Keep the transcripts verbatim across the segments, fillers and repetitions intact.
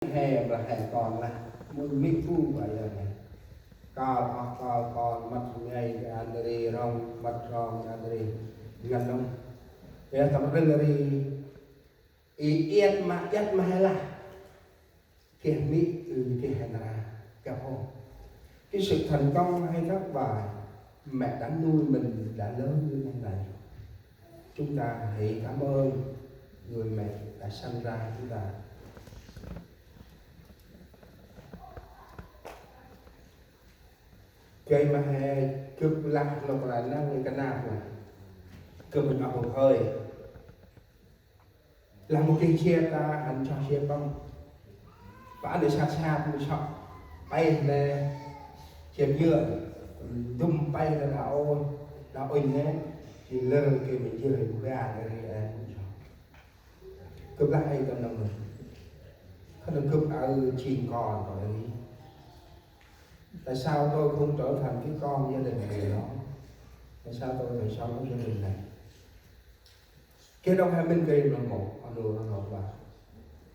he, mra he kon lah. Mŭnh mê̆ bu ba ya he. Kal oh kal kon mât ngai ka ăn ri rong, mât rong ka ăn ri ngăn nŏng. Ya tâm rưng ri. I iăt ma, iăt ma he lah. Geh mê̆, ư, geh he nra. Gâp ôh. Cái sự thành công hay thất bại, mẹ đã nuôi mình đã lớn như thế này. Chúng ta hãy cảm ơn người mẹ đã sanh ra chúng ta. Gay ma he gâp lah lŏk lah năng kơnap lah. Gâp mĭn oh hŏk hơi. Lah mâu geh jêt ta hăn chroh jêt păng. Păng ăn sat sat mâu sŏ. Pay lĕ jêt yơk. Dŭm pay lĕ đa ôi. Đa ôi nê. Jêng lơ gay ma jêh ri bu ga lĕ ri e mâu sŏ. Gâp lah ay tâm nâng mơ. Khân gâp aơ jêng kon kơ ri. Tại sao tôi không trở thành cái con gia đình này đó? Tại sao tôi phải sống ở gia đình này? Geh nau he mĭn kơ ri nơm mâu, a nô, a nô ba.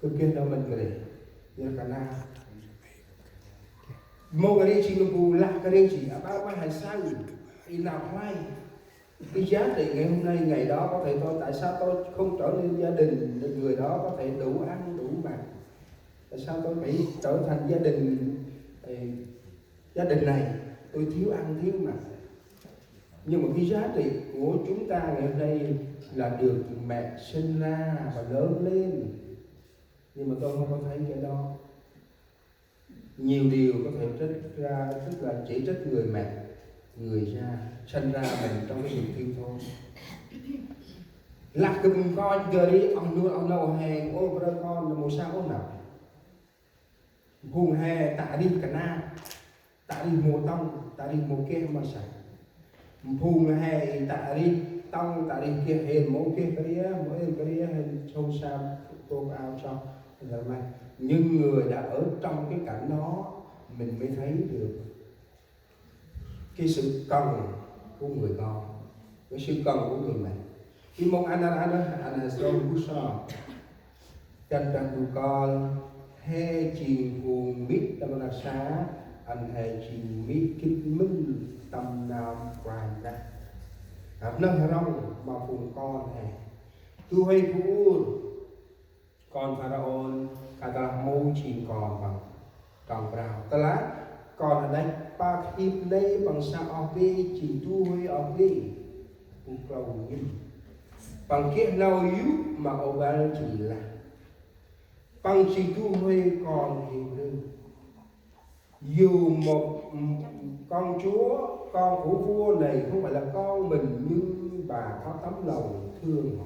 Gâp geh nau mĭn kơ ri. Yơh kơna. Mâu kơ ri jêng nơm bu lah kơ ri jêng. Aƀaơ ma he saơ. I nau hlay. Cái giá trị ngày hôm nay, ngày đó có thể tôi, tại sao tôi không trở nên gia đình, người đó có thể đủ ăn, đủ mặc? Tại sao tôi phải trở thành gia đình, ê, gia đình này? Tôi thiếu ăn, thiếu mặc. Nhưng mà cái giá trị của chúng ta ngày hôm nay là được mẹ sinh ra và lớn lên. Nhưng mà tôi không có thấy cái đó. Nhiều điều có thể trách ra, tức là chỉ trách người mẹ, người cha, sinh ra mình trong cái sự thiếu thốn. Lah gâp kon kơ ri, oh nô, oh nô he, ôi, brơ kon, mâu sa ôh nau. Phung he tă rih kơna, tă rih mâu tŏng, tă rih mâu geh ma sa. Phung he tă rih tŏng, tă rih geh hên, mâu geh kơt ri, mâu êng kơt ri, hên sông sa, pôk ao sŏ, hên ma. Nhưng người đã ở trong cái cảnh đó, mình mới thấy được cái sự cần của người con, cái sự cần của người mẹ. Ê mông ăn, ăn, ăn, ăn, ăn, sông bút so. Kăn kăn du kol, he jêng phung mê̆ tâm rnăk sa, ăn he jêng mê̆ gĭt mĭn tâm Nam Kôranh Brah. Ăp nơh rŏng ma phung kon he. Du huê bu ur, kon Pharaôn, kơt lah mâu jêng kon păng. Trong prao. Tơlah kon hđăch pơk hip nây păng sa oh bê jêng du huê oh bê. Bu klâu ngĭn. Păng geh nau yô̆ ma ôbăl jêh ri lah. Păng jêng du huê kon Hêbrơ. Dù một, ừm, công chúa, con của vua này không phải là con mình, nhưng bà có tấm lòng thương họ.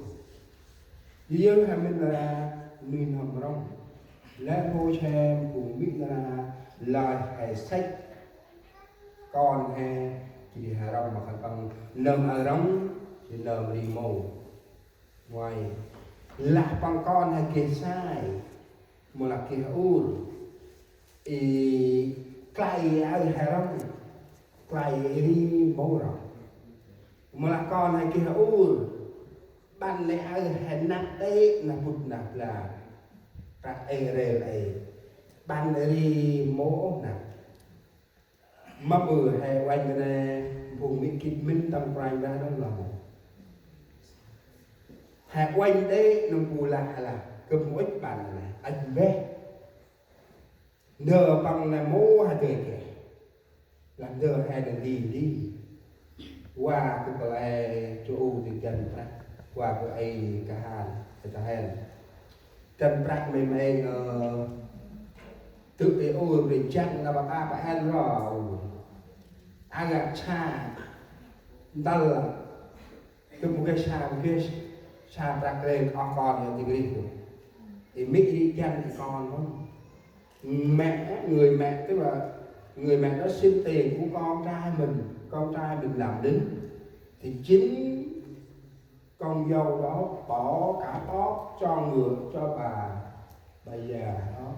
Yơn he mĭn lah nuih n'hâm rŏng. Lĕ rngôch he phung mê̆ lah lah he săch kon he, jêh ri he rŏng ma khân păng nơm aơ rŏng, jêh nơm ri mâu. Nguay. Lah păng kon he geh sai, mâu lah geh ur. I klei aơ he rŏng, klei ri mâu rŏng. Mâu lah kon he geh ur, ƀăn lĕ aơ he năp đê̆ năp bŭt năp blan. Prăk ê rêl ê. Ƀăn ri mâu ôh năp. Mâm ƀư he uănh nê, phung mê̆ gĭt mĭn tâm Kôranh Brah đŏng lah mâu. He uănh đê̆ nâm bu lah lah, gâp mâu ŭch ƀăn lah, ăch mbeh. Ndơ păng nê mâu he dơi geh. Lah ndơ he nê di di. Wa kơ kăl e chu u di găn prăk. Wa kơ e kahan, e tahen. Găn prăk mê mê ngơ. Tŭ e ur rê jăk nau ba ba ba en ro ur. Aga sa. Ntal. Gâp mâu geh sa, mâu geh sa prăk rê oh kon yơh ti Krist. I mê̆ ri găn i kon hŏm. Mẹ, người mẹ tức là người mẹ đó xin tiền của con trai mình, con trai mình làm lính. Thì chính con dâu đó bỏ cả pót cho ngựa cho bà, bà già đó.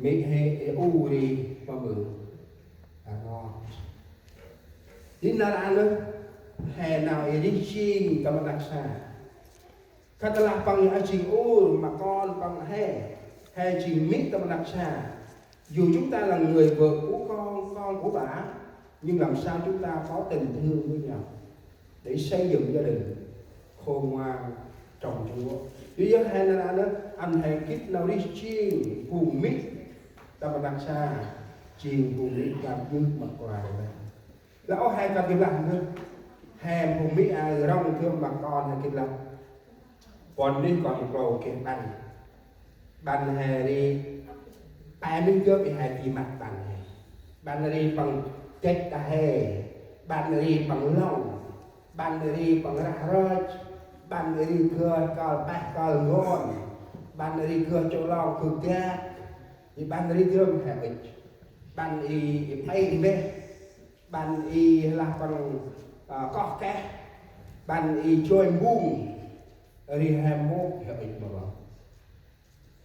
Mê̆ he ê u ri ma mưn. A ngon. Di nar ăn he nau ê ri jêng tâm rnăk sa. Khă tơlah păng aơ jêng ur ma kon păng he, he jêng mê̆ tâm rnăk sa. Dù chúng ta là người vợ của con, con của bà, nhưng làm sao chúng ta có tình thương với nhau để xây dựng gia đình khôn ngoan trong Chúa. Yor he nar aơ, ăn he gĭt nau rêh jêng phung mê̆ tâm rnăk sa, jêng phung mê̆ kơt jêh ma Kôranh Brah. Lah ôh he kơt gĭt lah nơh. He phung mê̆ aơ rŏng dơm ma kon he gĭt lah. Pôn nuyh kon klô geh ƀăn. Ƀăn he ri pe nuyh dơm i he di măt ƀăn he. Ƀăn ri păng dăch đah he. Ƀăn ri păng lŏng. Ƀăn ri păng rah rơch. Ƀăn ri gơh kơl peh kơl ngon. Ƀăn ri gơh čô lŏng gơh gak. I ƀăn ri dơm he ŭch. Ƀăn i, i pe i mbeh. Ƀăn i lah păng, a, koh keh. Ƀăn i joi mbung. Ri he mâu he ŭch ma lŏng.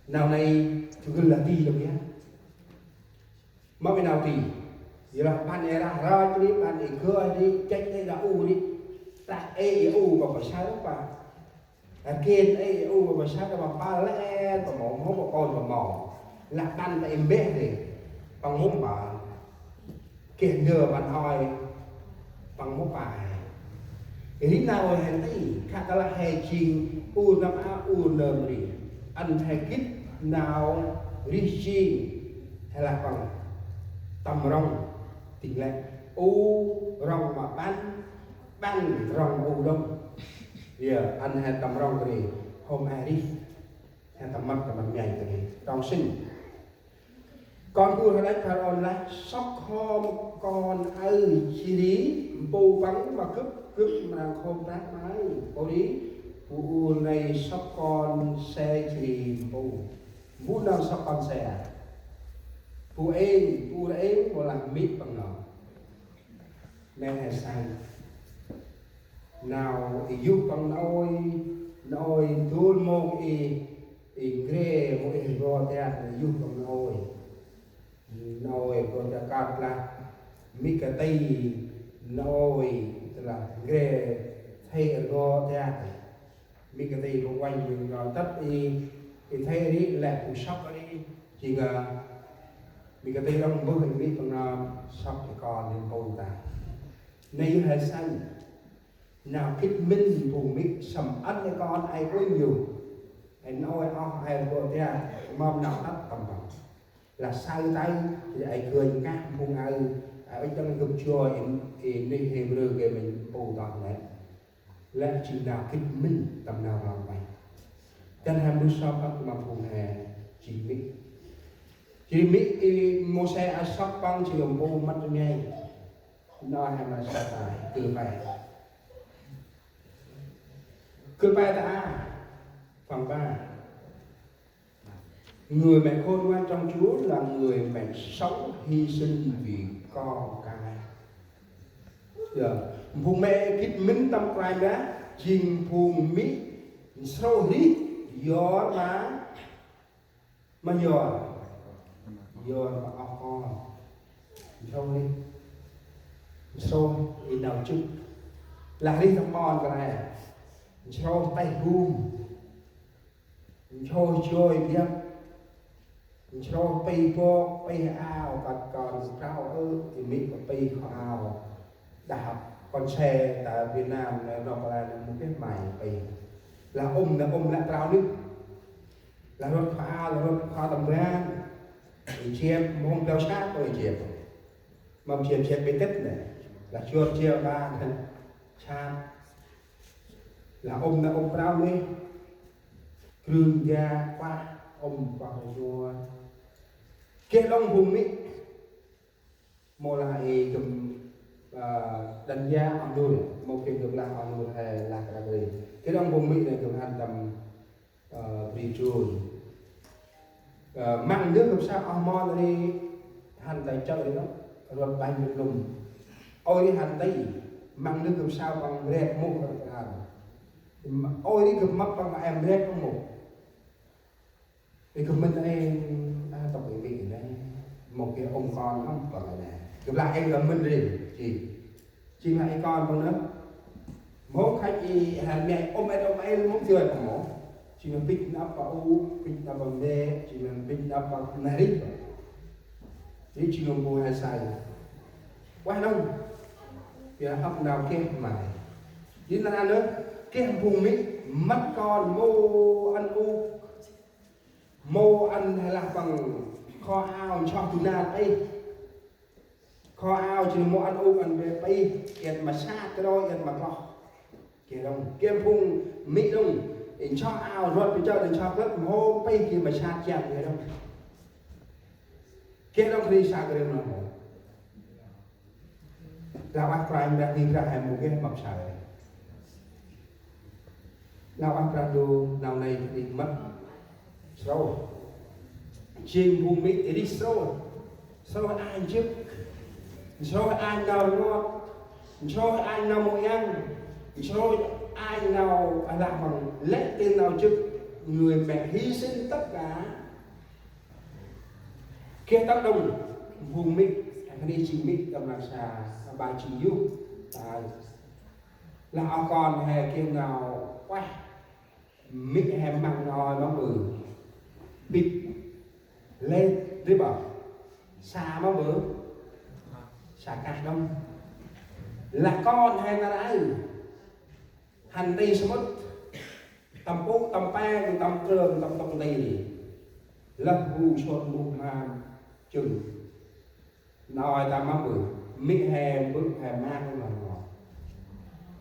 Nau nây tơ gĭt lah di lŏng yơh. Mâu i nau di. Yor lah ƀăn i rah rơch ri, ƀăn i gơh ri, dăch i đah u ri. Trah ê i u ma pơsăr pa. Rgên ê i u ma pơsăr pa pal lĕ, pa mâu, mâu, pa kon pa mâu. Lah ƀăn ta i mbeh ri. Păng mâu pa. Geh ndơ ƀăn oi, păng mâu pa he. Ri nau he nti, khă tơlah he jêng ur nâm a ur nơm ri. Ăn he gĭt nau rêh jêng, he lah păng tâm rŏng, tĭng lĕ. U rŏng ma ƀăn, ƀăn rŏng u đŏng. Yor, ăn he tâm rŏng ri, hôm he rêh. He tâm măt tâm măt mei ri, trong sĭn. Kon bu hđăch Pharaôn lah: Sŏk khom kon aơ jêh ri mpôl păng ma gâp, gâp mra khom prăk may. Pô ri, bu ur nây sŏk kon se jêh ri mpôl. Bu nơm sŏk kon se a? Bu êng, bu ur êng, mâu lah mê̆ păng nơm. Nê he say. Nau i yuh păng nôi, nôi dôl mông i, i ngre mâu i rngot tiah, i yuh păng nôi. Nôi rngot tiah kơt lah, mê̆ kơt ti nôi, tơlah ngre, thei rngot tiah. Mê̆ kơt ti bu uănh, mê̆ kơt ti i, i thei ri, lĕ bu sŏk ri, jêng, a, mê̆ kơt ti rŏng mbơh i mê̆ păng nơm sŏk i kon i mpôl ta. Nê yor he say. Nau gĭt mĭn phung mê̆ săm ăn i kon ay uănh yor. Ay nôi oh, ay rngot tiah, mâm nau tât tâm păng. Lah say tay, ri ay gơnh kah phung aơ, ay ŭch đăng gâp joi i, i nuyh Hêbrơ gay mĭn mpôl tât nê. Lĕ jêng nau gĭt mĭn tâm nau rlăng uănh. Dăn he mâu sŏk ăt ma phung he jêng mê̆. Jêh ri mê̆ i Môsê a sŏk păng jêng mpôl măt rngei. Nau he ma sa tay, gưl pe. Gưl pe ta a, păng ba. Người mẹ khôn ngoan trong Chúa là người mẹ sống hy sinh vì con cái. Yor, phung mê̆ gĭt mĭn tâm Kôranh Brah, jêng phung mê̆ nsrôyh rêh, yor ma, ma yor, yor ma oh kon. Nsrôyh rêh, nsrôyh i nau chŭt. Lah rêh tâm ƀon kơt nê, nsrôyh têh gum. Nsrôyh joi biăp. Nsrôyh pih bok, pih ao, kơt kon prao ơ, i mê̆ pih kho ao. Đah kon se ta Việt Nam nê, nôk kơt nê mâu geh may pih. Lah ŭm nê ŭm lĕ prao nuyh. Lah rvăt kho ao, lah rvăt kho tâm ban. I jep, mâu hôm pleo sat, ôi jep. Mâm jep jep pih tĭt nê. Lah jot jep ba nê. Sat. Lah ŭm nê ŭm prao nuyh. Krưng ga kuah, ŭm kuah rngot. Geh đŏng phung mê̆. Mâu lah i gâp, a, đăch ya oh nul, mâu geh gâp lah oh nul he lah kơt ri. Geh đŏng phung mê̆ nê gâp hăn tâm, a, bri jun. Ơ, măng nơh gâp sa oh mon ri hăn tay chăl ri nơh, rvăt banh ri nŭm. Ôi ri hăn tay, măng nơh gâp sa păng mrep mŭk rvăt ran. Ôi ri gâp mâp păng ma em mrep mŭk. Ri gâp mĭn ê, a, tŏk i mê̆ nê, mâu geh ŭm kon ŭm păng nê. Gâp lah ê gâp mĭn ri, jêh. Jêng lah i kon păng nơh. Mâu khăch i hăn mei ŭm ê ŭm ê mâu joi păng mâu. Jêng pĭt nđâp pa u, pĭt nđâp pa mhe, jêng pĭt nđâp pa nari. Ri jêng bu he sai. Ueh đŏng. Yor ăp nau geh ma. Jêng nau nơh, geh phung mê̆, mât kon mâu ăn ôh. Mâu ăn he lah păng kho ao nsoh du nar ê. Kho ao jêng mâu ăn ôh ăn be pih, iăt ma sat roi, iăt ma kloh. Geh đŏng, geh phung mê̆ đŏng. Nsoh ao rvăt pơchơ, nsoh klât mâu pih, geh ma sat jang, geh đŏng. Geh đŏng kri sa kri ma mâu. Lah ueh Kôranh Brah, kri Brah he mâu geh mâp sa. Nau ăn Brah Ndu nau nây ri mât. Srôih. Jêng bu mê̆ ri srôih. Srôih anh jêh. Srôih anh nau rngot. Srôih anh nau mâu iăng. Srôih anh nau alah măng lĕ tên nau jêh. Người mẹ hy sinh tất cả. Geh tât đŏng. Bu mê̆. Anh ni jêng mê̆ tâm lăng sa. Ba jêng yuh. Tât. Lah oh kon he geh nau ueh. Mê̆ he măng nau mâm ƀư. Bĭt. Lĕ, ri ƀă. Sa mâm ƀư. Sa kah đŏng. Lah kon he nar aơ. Hăn nti samƀŭt. Tâm pŭ, tâm peng, tâm trơm, tâm tŭk nti. Lah bu sôt mŭk mham. Jŭm. Nau ai ta mâm ƀư, mê̆ he mbơ̆ he maak nau ngon.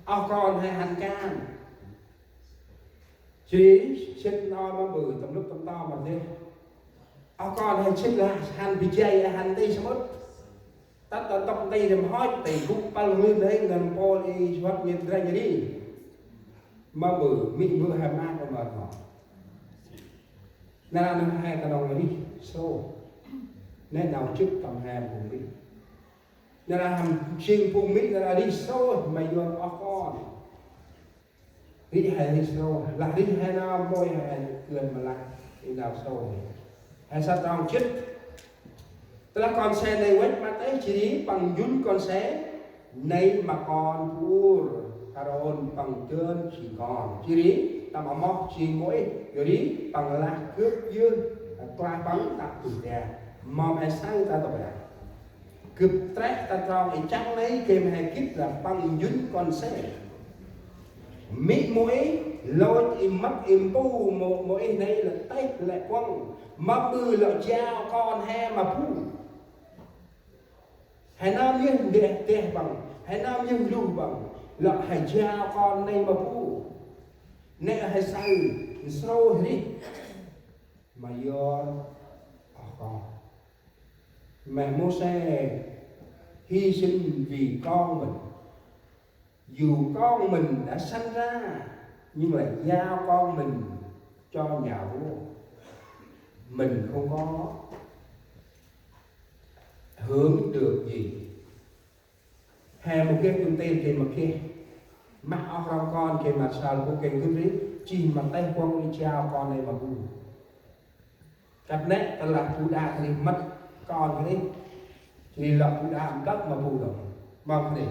Oh kon he hăn kan. Jêh ri sĭt nau mâm ƀư, tâm lŭp tâm to mâm deh. Oh kon he sĭt lah hăn bi jay, hăn nti samƀŭt. Tât ta tŭk nti răm hoi, ti gŭ pâl rlưn he ngăn pôl i suăt ngên dranh ri. Mâm ƀư, mê̆ mbơ̆ he maak nau ngon. Nar aơ he knŏng ri srôih. Nê nau jêh tâm he phung mê̆. Nar aơ hăm jêng phung mê̆ nar aơ ri srôih ma yor oh kon. Ri he ri srôih. Lah ri he nau môi he kưn ma lah i nau srôih. He sa trong jêh. Tơlah kon se nây văch ma têh jêh ri păng njŭn kon se nây ma kon bu ur, Arôn păng dơn jêng kon. Jêh ri tâm amoh jêng Môis, jêh ri păng lah gâp yơh, klah păng tă tŭ dak. Mâm he saơ ta tŭ dak. Gâp treh ta trong i chăng nây gay ma he gĭt lah păng njŭn kon se. Mê̆ Môis lôch i mât i mpu Mô-, Môis nây lĕ têh lĕ kuŏng. Mâm ƀư lŏ jao kon he ma bu. He nơm yơh ndeh deh păng, he nơm yơh luh păng, lŏ he jao kon nây ma bu. Nê he saơ, nsrôih rih. Ma yor, oh kon. Mẹ Môsê hy sinh vì con mình. Dù con mình đã sanh ra, nhưng lại giao con mình cho nhà vua. Mình không có hưởng được gì. He mâu geh tŭ ntil gay ma geh. Mă oh rŏng kon gay ma sal bu gay gŭ ri, jêh ma têh kuŏng i jao kon nây ma bu. Kăt nĕ, tơlah bu đa kri mât kon kri, jêh ri lŏ bu đa mplơ̆ ma bu đŏng. Mâm kri.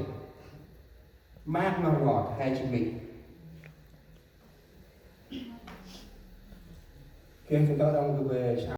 Maak nau rngot, he jêng mê̆. Geh tơ đŏng tơ be sa